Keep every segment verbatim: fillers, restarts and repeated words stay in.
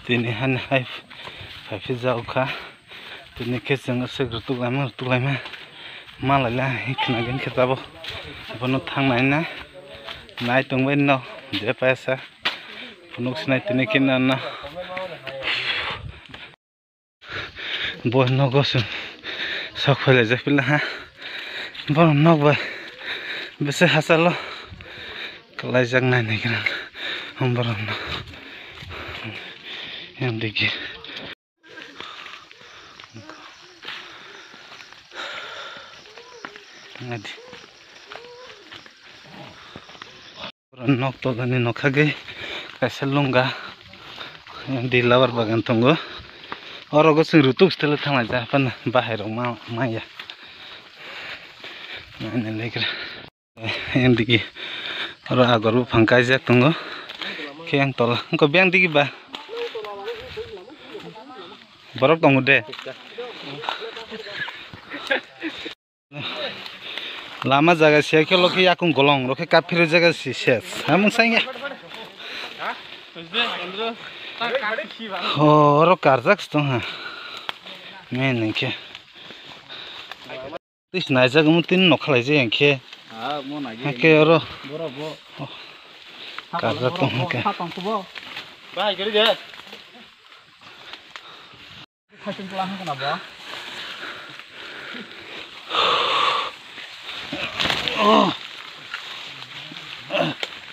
Tini hani hai phai phai jao kha. Tini khe chwng aswk rwtuk laima, rwtuk laima. Ma laila hai khna gini khe tabuk. Bono thang nai na. Nai tongbai no. Je paisa. Phunuk sinai tini khe na na. Bo nogo chwng sok phai laijak pila ha. Borok nok bai bwswk hachalo kwlaijak nai nai gwnang borok no. Yang digi. Nadi. Nok tolani nokha gwi kaisa lunga di labar bagan tongo. Oro go chwng rutuk style thanglaijak phano bahai rok ma maya. Naina legra. Yang digi oro agor buphang kaijak tongo. Khe yang tola wngkha biyang digi ba. Borok tongo de. Lama jaga se khe lokhe yakung golong rokhe kap phirwi jaga se ses. Hamung sanya. Oro karjak tong ha. Men nengke. Tis naijak mu tin nokhalai je engke. Hake oro. Karjak tong hake. Bahai gari de.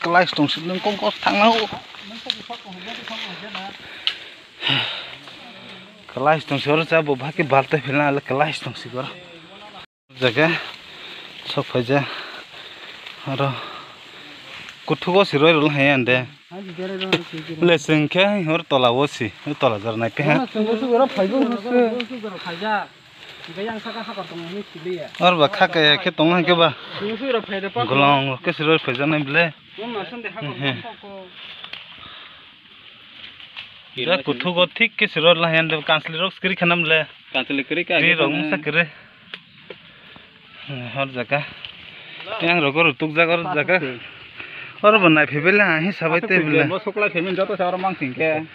Kalai tong si nung kong kos thang nang. Kalai tong si oro cha bo bhai ke baltai philna ale kalai tong si oro. Jaga sok phaija oro kuthugo si roi rol hai ande. Le chwng khe hor tola o si tola jor nai pe ha. Oro ba kha kaya khe tong hai khe ba golong khe si roi phaija nai ble. Ya kuthugo thik khe si roi la hai ande kansli rok skri khanam le. Kansli kri ka ri rok masa kre. Hor jaga. Yang rogo rutuk jaga, hor jaga. Oro bo nai phibele ha, hi sabai te bele. Mo suklai phemin joto sa oro mang thing khe.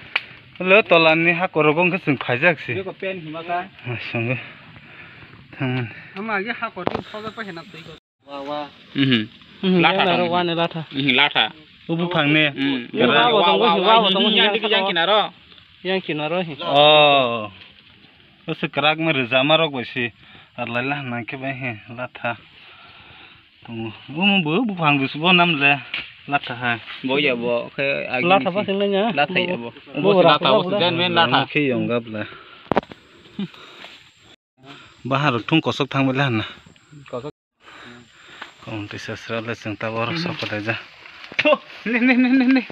Le tola ni ha korogo wngkhe chwng phaijak si. Beko pen hima ka. Songo. Thang. Ama agi ha kotu soja pa hena twi ko. Wa, wa. Mhm. Mhm, latha yang naro tong. Wane latha. Mhm, latha. Ubu phang ne. Mhm. Yang wa, wa, wa, wa, wa, wa, wa, yang yang yang yang kinaro. Yang kinaro hi. Oh. Ose krak me rwjama rok bai si arlaila nang khe bai he latha. Tongo. Omo bo buphang bwsbo nam le latha hai. Bo ya bo khe agi latha ni ba si. Sing nanya. Latha ya bo. Bo bo si latha bo si latha. Den men latha. Omo khe yong gap la. Bahar thung kosok thang bai la na. Kosok. Kong tisa sra le chwng ta bor sok dai ja. Tho, ne, ne, ne, ne, ne.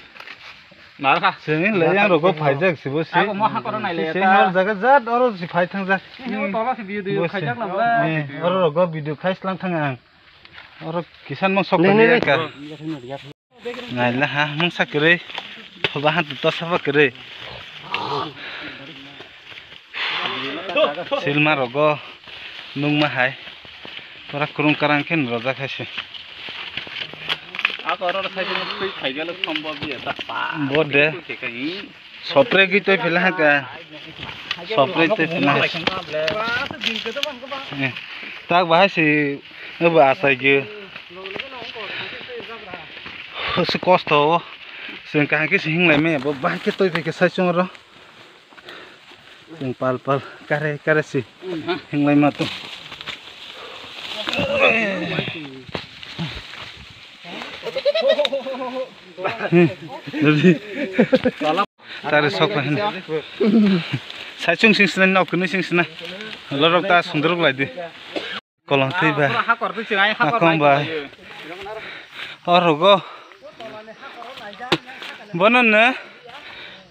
Mar kha. Chwng le yang rogo phaijak sibo si. Abo mo ha koro nai le ta. Chwng hor jaga jat oro si phai thang jak. Ni o tola si video khaijak na bla. Eh, oro rogo video khai slang thang ang. Oro kisan mang sok le, le, le. Ka. Nai le ha mungsa kwrwi. Thoba ha to saba kwrwi. Silma rogo nungma hai. Pura kurung karang khe rojak hai se. Ako oro sai twi khai gelo sombo biya ta pa. Bo de. Sopre gwi twi phila ha ka. Sopre twi phila ha. Eh, tak bahai si abo asai gwi. Se kosto o. Se kaham khe se hinglai me bo bahai khe twi phai khe sai chung oro. Chwng pal pal kare kare si hinglai ma tong. Tare sok pa hin. Sai chung sing sina nok kunu sing sina. Lorok ta sundruk lai di. Kolong twi ba. Pura hakor twi chwng ai hakor akong lai ba. Tonglaio. Orogo. Bono no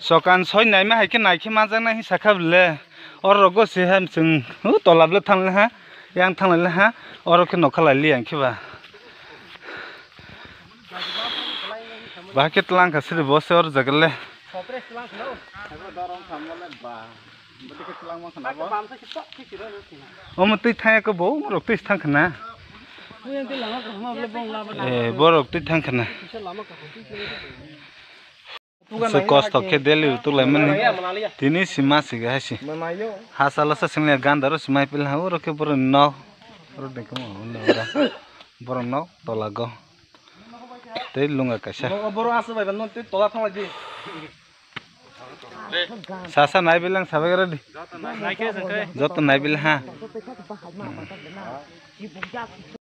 sokan soi naima hai khe nai khe manjak nai sakha bele. Orogo se ham chwng u tola bele thang le ha. Yang thang le ha. Oro khe nokha lai li yang khe ba. Ba khe tlang kha sri bo se or jaga le. Omo twi thangya khe bo rok twi thang khna. Eh, borok twi thang khna. Se kosto khe daily rw tuklaimani. Tini sima sige hai se. Ha salo sa single ganda ro simai pil ha oro khe borok nok. Oro de kemo oro. Borok nok tola go. Tei lunga kaisa. Borok aswk bai ban tei tola thangla di. Sasa nai bilang sabai ready. Joto nai bil ha.